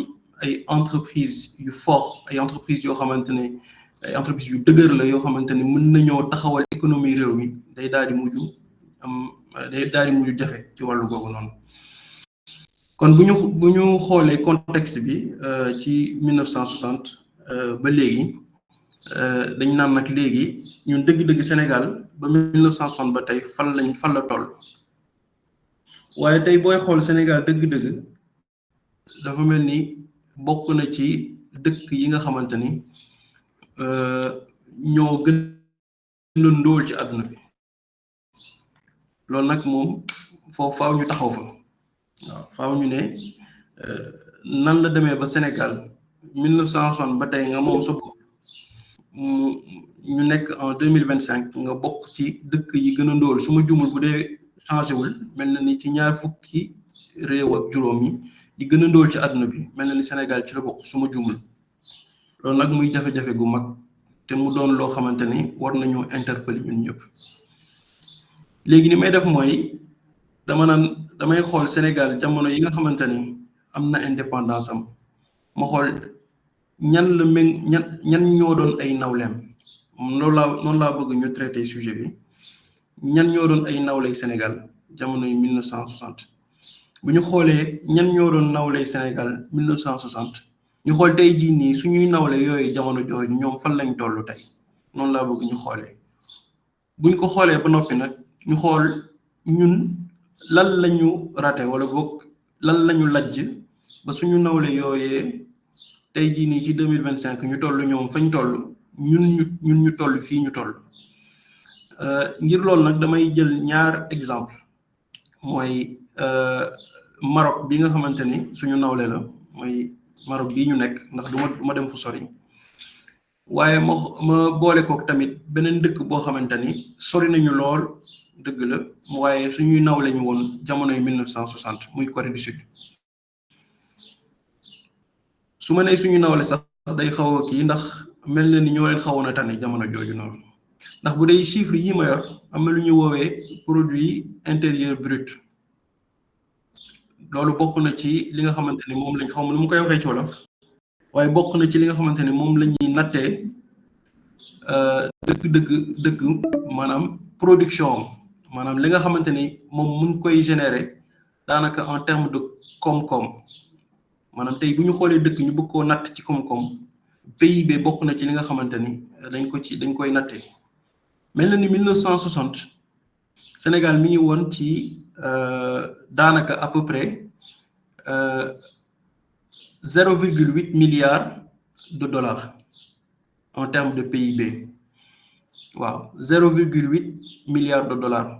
[SPEAKER 3] ay entreprise yu fort ay entreprise yoo xamante ne ay entreprise yu dëgër la yoo xamante ne mën nañoo taxawal économie réew mi day daal di mujj jafe ci wàllu googu noonu kon bu ñu xoolee contexte bi ci 1960 ba léegi dañ naan nag léegi ñun dëgg-dëgg Sénégal ba 1960 ba tey fan la toll waaye tey booy xool Sénégal dëgg-dëgg dafa mel ni bokk na ci dëkk yi nga xamante ni ñoo gën a ndóol ci àdduna bi loolu nag moom foofu faaw ñu taxaw fa waaw faaw ñu ne nan la demee ba Sénégal 1960 ba tey nga moom sa bopp ñu nekk en 2025 nga bokk ci dëkk yi gën a ndóol su ma jumul bu dee changé wul mel na ni ci ñaar fukki réew ak juróom yi gën a ndóol ci àdduna bi mel na ni Sénégal ci la bokk su ma jumul loolu nag muy jafe-jafe gu mag te mu doon loo xamante ni war nañoo interpeller ñun ñëpp léegi ni may def mooy damay xool Sénégal jamono yi nga xamante ni am na indépendance am ma xool ñan ñoo doon ay nawleem noonu laa bëgg ñu traité sujet bi ñan ñoo doon ay nawley Sénégal jamono yi 1960 bu ñu xoolee ñan ñoo doon nawley Sénégal 1960 ñu xool tey jii nii suñuy nawle yooyu jamono jooju ñoom fan lañ toll tey noonu laa bëgg ñu xoolee buñ ko xoolee ba noppi nag ñu xool ñun lan lañu raté wala boog lan lañu lajj ba suñu nawle yooyee tey jii nii ci 2025 ñu toll ñoom fañ toll ñun ñu toll fii ñu toll ngir loolu nag damay jël ñaar exemple mooy Maroc bi nga xamante ni suñu nawle la mooy Maroc bii ñu nekk ndax du ma dem fu sori waaye ma boole kook tamit beneen dëkk boo xamante ni sori nañu lool dëgg la waaye suñuy nawle ñu woon jamonoy 1960 muy Corée du Sud su ma nee suñu nawle sax day xaw a kii ndax mel na ni ñoo leen xawoon a tane jamono jooju noonu ndax bu dee chiffre yi ma yor am na lu ñu woowee produit intérieur brut loolu bokk na ci li nga xamante ni moom lañ xaw ma nu mu koy waxee ci wolof waaye bokk na ci li nga xamante ni moom la ñuy nattee dëgg maanaam production maanaam li nga xamante ni moom mun koy générer daanaka en terme de koom-koom maanaam tey bu ñu xoolee dëkk ñu bëgg koo natt ci koom-koom PIB bokk na ci li nga xamante ni dañ koy nattee mel na ni 1960 Sénégal mi ngi woon ci daanaka à peu près 0,8 milliards de dollars en termes de PIB waaw 0,8 milliards de dollars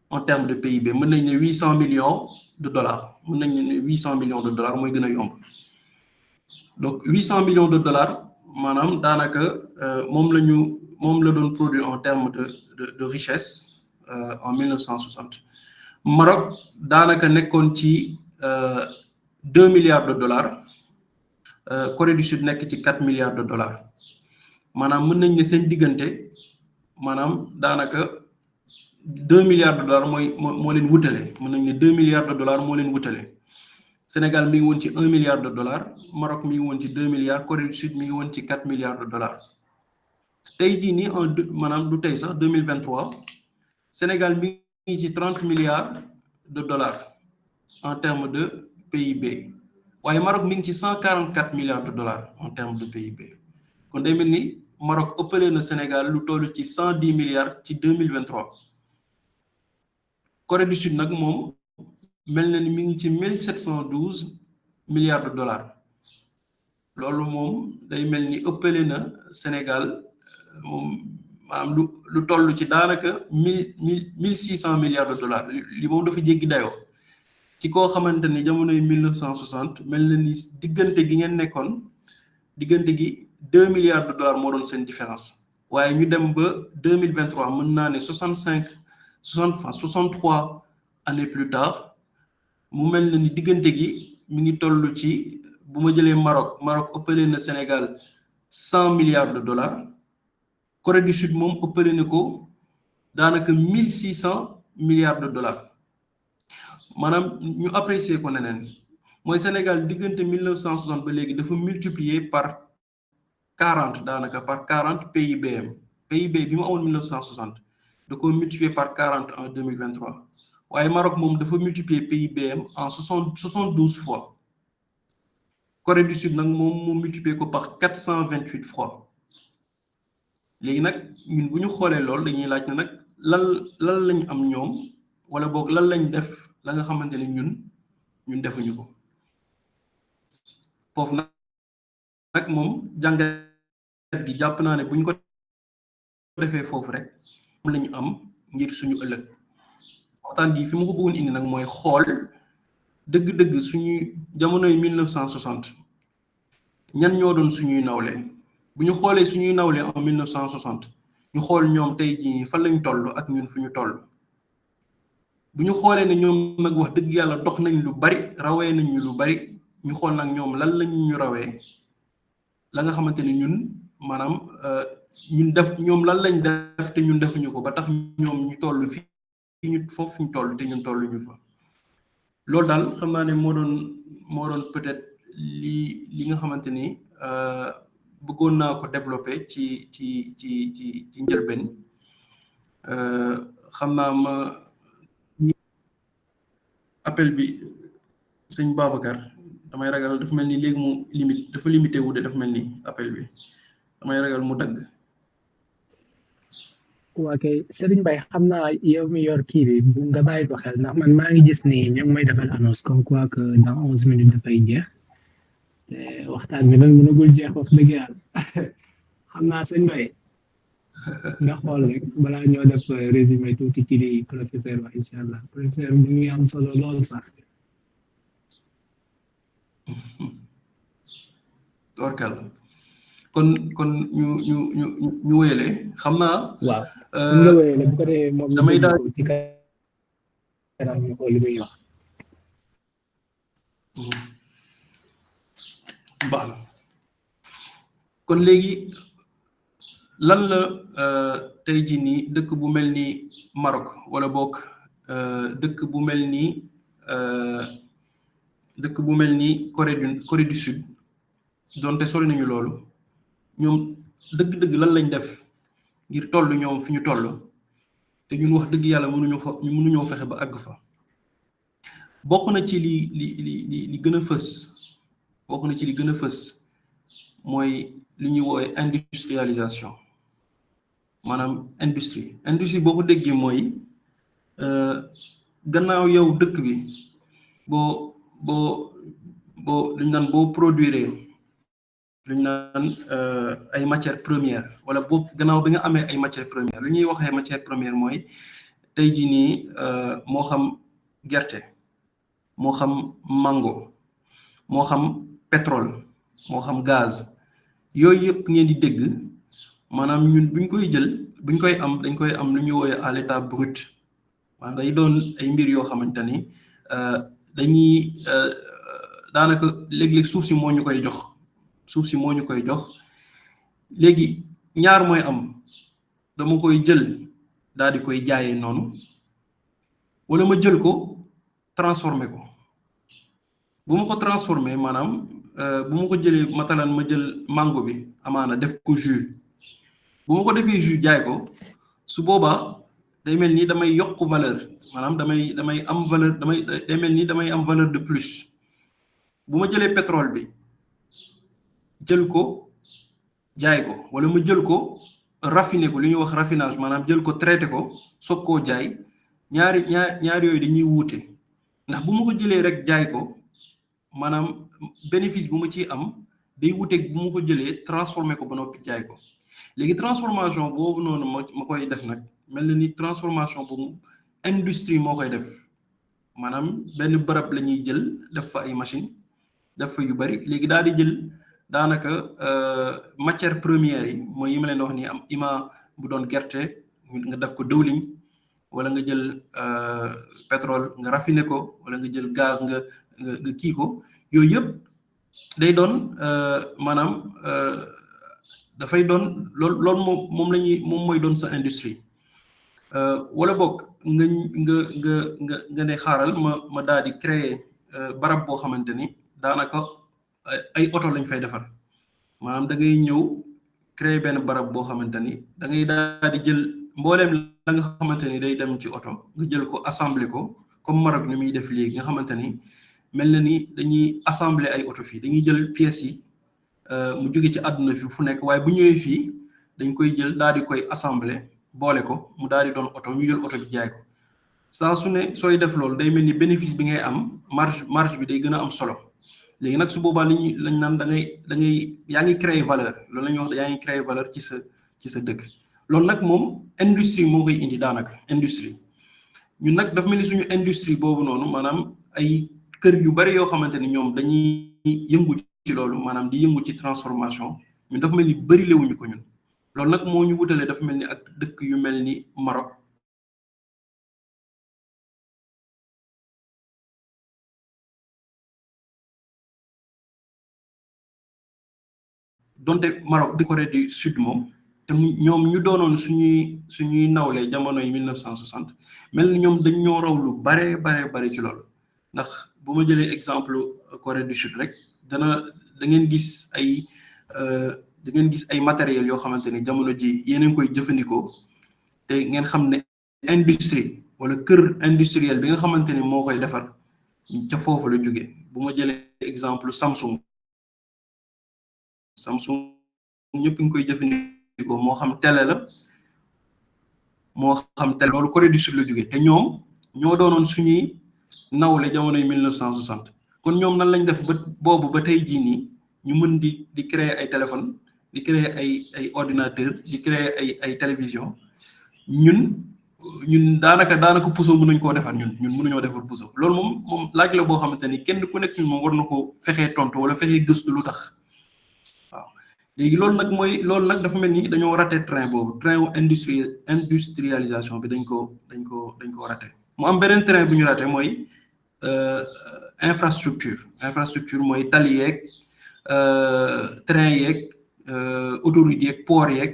[SPEAKER 3] en termes de PIB mën nañ ne 800 millions de dollars mën nañ ne 800 millions de dollars mooy gën a yomb donc 800 millions de dollars maanaam daanaka moom la doon produire en termes de richesse en 1960 Maroc daanaka nekkoon ci 2 milliards de dollars Corée du Sud nekk ci 4 milliards de dollars maanaam mën nañ ne seen diggante maanaam daanaka 2 milliards de dollars moo leen wutale mën nañ ne 2 milliards de dollars moo leen wutale Sénégal mi ngi woon ci 1 milliard de dollars Maroc mi ngi woon ci 2 milliards Corée du Sud mi ngi woon ci 4 milliards de dollars tey jii nii maanaam du tey sax 2023 Sénégal mi ngi ci 30 milliards de dollars en termes de PIB waaye Maroc mi ngi ci 144 milliards de dollars en termes de PIB kon day mel ni Maroc ëppale na Sénégal lu toll ci 110 milliards ci 2023 Corée du Sud nag moom mel na ni mi ngi ci 1712 milliards de dollars loolu moom day mel ni ëppale na Sénégal moom maanaam lu toll ci daanaka 1600 milliards de dollars li moom dafa jéggi dayoo ci koo xamante ni jamonoy 1960 mel na ni diggante gi ngeen nekkoon diggante gi 2 milliards de dollars moo doon seen différence waaye ñu dem ba 2023 mën naa ne 63 années plus tard mu mel na ni diggante gi mi ngi toll ci bu ma jëlee Maroc ëppale na Sénégal 100 milliards de dollars Corée du Sud moom ëppale na ko daanaka 1600 milliards de dollars maanaam ñu apprécier ko neneen mooy Sénégal diggante 1960 ba léegi dafa multiplier par 40 daanaka par 40 PIBM PIB bi mu amoon 1960 da ko multiplier par 40 en 2023 waaye Maroc moom dafa multiplier PIBM en 72 fois Corée du Sud nag moom moo multiplier ko par 428 fois léegi nag ñun bu ñu xoolee lool dañuy laaj ne nag lan lañ am ñoom wala boog lan lañ def la nga xamante ne ñun defuñu ko foofu nag moom jàngat gi jàpp naa ne bu ñu ko defee foofu rek moom la ñu am ngir suñu ëllëg waxtaan gi fi mu ko bëggoon indi nag mooy xool dëgg-dëgg suñuy jamonoy 1960 ñan ñoo doon suñuy nawle bu ñu xoolee suñuy nawle en 1960 ñu xool ñoom tey jii nii fan lañ toll ak ñun fu ñu toll bu ñu xoolee ne ñoom nag wax dëgg yàlla dox nañ lu bari rawee nañ ñu lu bari ñu xool nag ñoom lan lañ ñu rawee la nga xamante ne ñun maanaam ñun def ñoom lan lañ def te ñun defuñu ko ba tax ñoom ñu toll fii ñu foofu ñu toll te ñun tolluñu fa loolu daal xam naa ne moo doon peut-être li nga xamante ni bëggoon naa ko développer ci njëlbeen xam naa ma appel bi sëñ Babacar damay ragal dafa mel ni léegi mu dafa limité wu de dafa mel ni appel bi damay ragal mu dagg.
[SPEAKER 5] waa kay Serigne Mbaye xam naa yow mi yor kii bi bu nga bàyyi ko xel ndax man maa ngi gis ni ñoom may defal annonce comme quoi que dans 11 minutes dafay jeex te waxtaan bi nag mënagul jeex wax dëgg yàlla xam naa sëñ Mbaye nga xool rek balaa ñoo def résumé tuuti ci li professeur wax incha allah professeur mu ngi am solo lool sax.
[SPEAKER 3] Orkal kon ñu wéyale xam naa.
[SPEAKER 5] waaw ñu la wéyale bu ko defee moom
[SPEAKER 3] damay daal
[SPEAKER 5] ci kanam ñu xool li muy wax.
[SPEAKER 3] baax na kon léegi lan la tey jii nii dëkk bu mel ni Maroc wala boog dëkk bu mel ni Corée du Sud donte sori nañu loolu ñoom dëgg-dëgg lan lañ def ngir toll ñoom fi ñu toll te ñun wax dëgg yàlla mënuñoo fexe ba àgg fa bokk na ci li gën a fës mooy li ñuy woowee industrialisation maanaam industrie boo ko déggee mooy gannaaw yow dëkk bi luñ naan boo produire luñ naan ay matières premières wala boo gannaaw bi nga amee ay matières premières lu ñuy waxee matière première mooy tey jii nii moo xam gerte moo xam mango moo xam pétrole moo xam gaz yooyu yëpp ngeen di dégg maanaam ñun buñ koy jël buñ koy am dañ koy am lu ñuy woowee à l'état brut maanaam day doon ay mbir yoo xamante ni dañuy daanaka léeg-léeg suuf si moo ñu koy jox léegi ñaar mooy am dama koy jël daal di koy jaayee noonu wala ma jël ko transformer ko bu ma ko transformer maanaam bu ma ko jëlee matalan ma jël mango bi amaana def ko jus bu ma ko defee jus jaay ko su boobaa day mel ni damay yokk valeur maanaam damay am valeur day mel ni damay am valeur de plus bu ma jëlee pétrole bi jël ko jaay ko wala ma jël ko raffiner ko li ñuy wax raffinage maanaam jël ko traité ko soog koo jaay ñaar yooyu dañuy wuute ndax bu ma ko jëlee rek jaay ko maanaam bénéfice bu ma ciy am day wuuteeg bu ma ko jëlee transformé ko ba noppi jaay ko léegi transformation boobu noonu ma koy def nag mel na ni transformation boobu industrie moo koy def maanaam benn bërëb la ñuy jël def fa ay machine def fa yu bari léegi daal di jël daanaka matière première yi mooy yi ma leen wax nii am ima bu doon gerte nga def ko dëwliñ wala nga jël pétrole nga raffiné ko wala nga jël gaz nga kii ko yooyu yëpp day doon maanaam dafay doon loolu moom mooy doon sa industrie wala bokk nga ne xaaral ma daal di créer barab boo xamante ni daanaka ay oto lañ fay defar maanaam da ngay ñëw créer benn barab boo xamante ni da ngay daal di jël mbooleem la nga xamante ni day dem ci oto nga jël ko assembler ko comme Maroc ni muy def léegi nga xamante ni mel na ni dañuy assembler ay oto fii dañuy jël pièces yi mu jóge ci àdduna fi fu nekk waaye bu ñëwee fii dañ koy jël daal di koy assembler boole ko mu daal di doon oto ñu jël oto bi jaay ko saa su ne sooy def loolu day mel ni bénéfice bi ngay am marge bi day gën a am solo léegi nag su boobaa lañ naan da ngay yaa ngi créer valeur loolu la ñuy wax yaa ngi créer valeur ci sa dëkk loolu nag moom industrie moo koy indi daanaka industrie ñun nag dafa mel ni suñu industrie boobu noonu maanaam ay kër yu bari yoo xamante ni ñoom dañuy yëngu ci loolu maanaam di yëngu ci transformation ñun dafa mel ni bari lewuñu ko ñun loolu nag moo ñu wutalee dafa mel ni ak dëkk yu mel ni Maroc donte Maroc di Corée du Sud moom te ñoom ñu doonoon suñuy nawle jamono yi 1960 mel ni ñoom dañ ñoo raw lu bare ci loolu ndax bu ma jëlee exemple Corée du Sud rek da ngeen gis ay matériels yoo xamante ni jamono ji yéen a ngi koy jëfandikoo te ngeen xam ne industrie wala kër industriel bi nga xamante ni moo koy defar ca foofu la jógee bu ma jëlee exemple Samsung ñëpp ngi koy jëfandikoo moo xam télé la moo xam télé loolu Corée du Sud la jógee te ñoom ñoo doonoon suñuy nawle jamono yi 1960 kon ñoom nan lañ def boobu ba tey jii nii ñu mën di créer ay téléphone di créer ay ordinateur di créer ay télévision ñun daanaka puso mënuñ koo defar ñun mënuñoo defar puso loolu moom laaj la boo xamante ni kenn ku nekk ñun moom war na ko fexee tontu wala fexee gëstu lu tax waaw léegi loolu nag dafa mel ni dañoo raté train boobu train wu industrialisation bi dañ ko raté mu am beneen train bu ñu raté mooy infrastructure mooy tali yeeg train yeeg autoroute yeeg port yeeg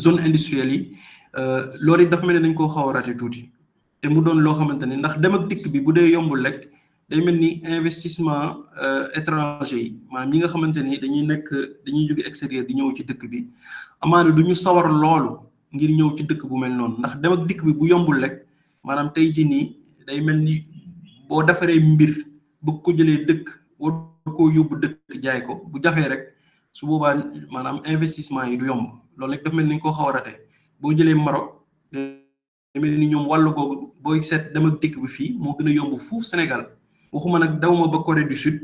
[SPEAKER 3] zone industrielle yi loolu it dafa mel ni dañ koo xaw a raté tuuti te mu doon loo xamante ni ndax dem ak dikk bi bu dee yombul rek day mel ni investissement étranger yi maanaam ñi nga xamante ni dañuy jóge extérieur di ñëw ci dëkk bi amaana du ñu sawar loolu ngir ñëw ci dëkk bu mel noonu ndax dem ak dikk bi bu yombul rek maanaam tey jii nii day mel ni boo defaree mbir bëgg ko jëlee dëkk war koo yóbbu dëkk jaay ko bu jafee rek su boobaa maanaam investissement yi du yomb loolu nag dafa mel ni ñu koo xaw a raté boo jëlee Maroc day mel ni ñoom wàllu googu booy seet dem ak dikk bi fii moo gën a yomb fuuf Sénégal waxuma nag dawma ba Corée du Sud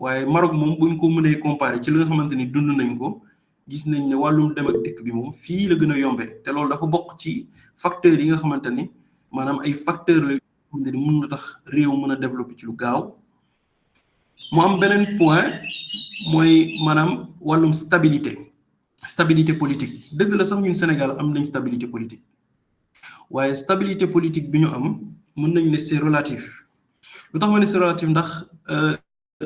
[SPEAKER 3] waaye Maroc moom buñ ko mënee comparer ci li nga xamante ni dund nañ ko gis nañ ne wàllum dem ak dikk bi moom fii la gën a yombee te loolu dafa bokk ci facteurs yi nga xamante ni maanaam ay facteurs la xamante ni mën na tax réew mën a développer ci lu gaaw mu am beneen point mooy maanaam wàllum stabilité politique dëgg la sax ñun Sénégal am nañ stabilité politique waaye stabilité politique bi ñu am mën nañ ne c'est relatif lu tax ma ne c'est relatif ndax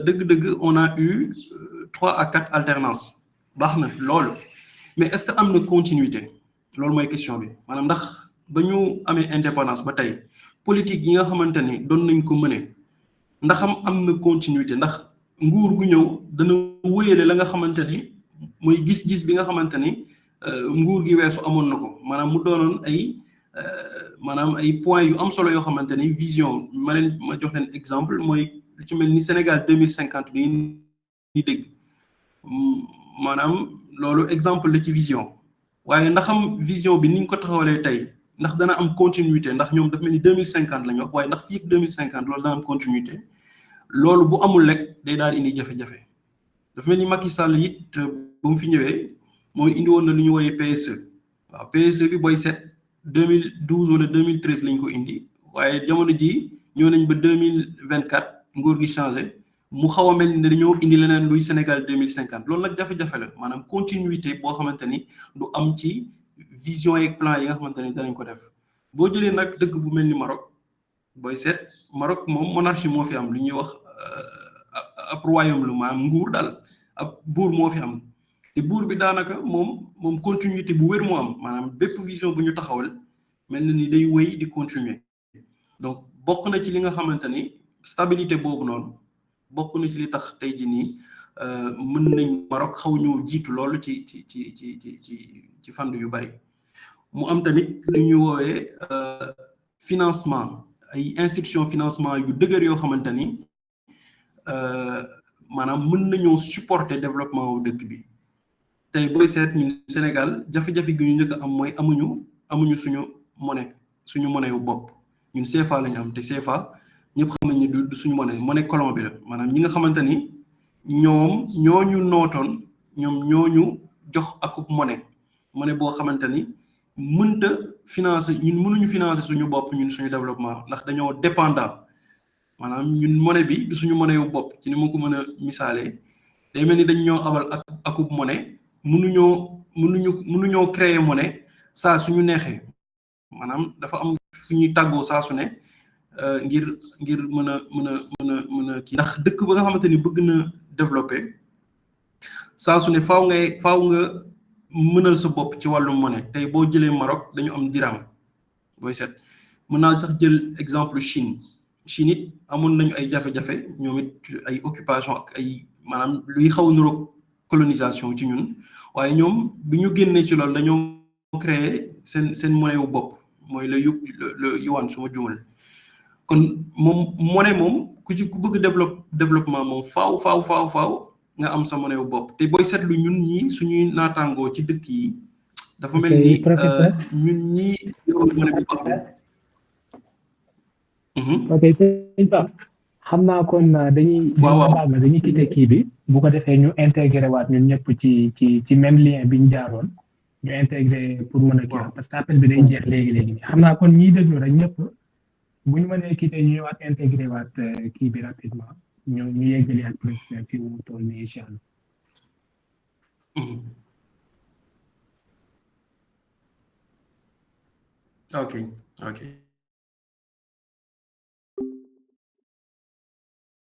[SPEAKER 3] dëgg-dëgg on a eu 3 à 4 alternances baax na loolu mais est-ce que am na continuité loolu mooy question bi maanaam ndax ba ñu amee indépendance ba tey politique yi nga xamante ni doon nañ ko mëne ndax am na continuité ndax nguur gu ñëw dana wéyale la nga xamante ni mooy gis-gis bi nga xamante ni nguur gi weesu amoon na ko maanaam mu doonoon ay points yu am solo yoo xamante ni vision ma jox leen exemple mooy lu ci mel ni Sénégal 2050 bi ni dégg maanaam loolu exemple la ci vision waaye ndax am vision bi niñ ko taxawalee tey ndax dana am continuité ndax ñoom dafa mel ni 2050 la ñu wax waaye ndax fii ak 2050 loolu dana am continuité loolu bu amul rek day daal indi jafe-jafe dafa mel ni Macky Sall it ba mu fi ñëwee mooy indi woon na lu ñu wooyee PSE waaw PSE bi booy seet 2012 wala 2013 lañ ko indi waaye jamono ji ñëw nañ ba 2024 nguur gi changé mu xaw a mel ni dañoo indi leneen luy Sénégal 2050 loolu nag jafe-jafe la maanaam continuité boo xamante ni du am ci vision yeeg plan yi nga xamante ni danañ ko def boo jëlee nag dëkk bu mel ni Maroc booy seet Maroc moom monarchie moo fi am lu ñuy wax ab royaume lu maanaam nguur daal ab buur moo fi am te buur bi daanaka moom continuité bu wér moo am maanaam bépp vision bu ñu taxawal mel na ni day wéy di continuer donc bokk na ci li nga xamante ni stabilité boobu noonu bokk na ci li tax tey ji nii mën nañ Maroc xaw ñoo jiitu loolu ci fànn yu bari mu am tamit lu ñuy woowee financement ay institution financement yu dëgër yoo xamante ni maanaam mën nañoo supporter développement wu dëkk bi tey booy seet ñun Sénégal jafe-jafe gi ñu njëkk a am mooy amuñu suñu monnaie wu bopp ñun CFA la ñu am te CFA ñëpp xam nañ ne du suñu monnaie colon bi la maanaam ñi nga xamante ni ñoom ñooñu nootoon ñoom ñooñu jox akub monnaie boo xamante ni mënta financer ñun mënuñu financer suñu bopp ñun suñu développement ndax dañoo dépendant maanaam ñun monnaie bi du suñu monnaie wu bopp ci ni ma ko mën a misaalee day mel ni dañ ñoo abal akub monnaie mënuñoo créer monnaie saa suñu neexee maanaam dafa am fu ñuy tàggoo saa su ne ngir mën a kii ndax dëkk ba nga xamante ni bëgg na développer saa su ne faaw nga mënal sa bopp ci wàllum monnaie tey boo jëlee Maroc dañu am dirham booy seet mën naa sax jël exemple Chine it amoon nañu ay jafe-jafe ñoom it ay occupation ak ay maanaam luy xaw a niroog colonisation ci ñun waaye ñoom bi ñu génnee ci loolu dañoo créer seen monnaie wu bopp mooy le yuan su ma juumal kon moom monnaie moom ku bëgg développement moom faaw nga am sa monnaie wu bopp te booy seetlu ñun ñi suñuy naataangoo ci dëkk yi dafa mel ni ñun ñi yorul monnaie bu bopp
[SPEAKER 5] ok sëñ Pape xam naa kon dañuy quitté kii bi bu ko defee ñu intégré waat ñun ñëpp ci même lien bi ñu jaaroon ñu intégré pour mën a kii parce que appel bi day jeex léegi xam naa kon ñiy déglu rek ñëpp bu ñu mënee quitté ñu ñëwaat intégré waat kii bi rapidement ñu yeggali ak président fi mu toll nii incha allah.
[SPEAKER 3] ok